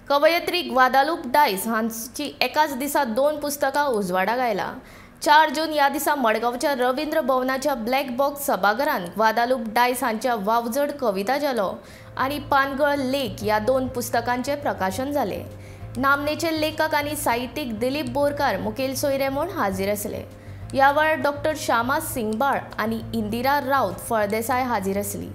कवयत्री Guadalupe Dias हांची एकाच दिसा 2 पुस्तकां उजवाडाक आयला. 4 जून ह्या दिसा मडगांवच्या रवींद्र भवनाच्या ब्लॅक बॉक्स सभाघरांत ग्वादालूप डायस हांच्या वावजड कविता झेलो आनी पानगळ लेख ह्या 2 पुस्तकांचें प्रकाशन जालें. नामनेचे लेखक आनी साहित्यीक दिलीप बोरकार मुखेल सोयरे म्हूण हाजीर आसले. ह्या वेळार डॉक्टर श्यामा सिंगबाळ आनी इंदिरा राऊत फळदेसाय हाजीर आसली.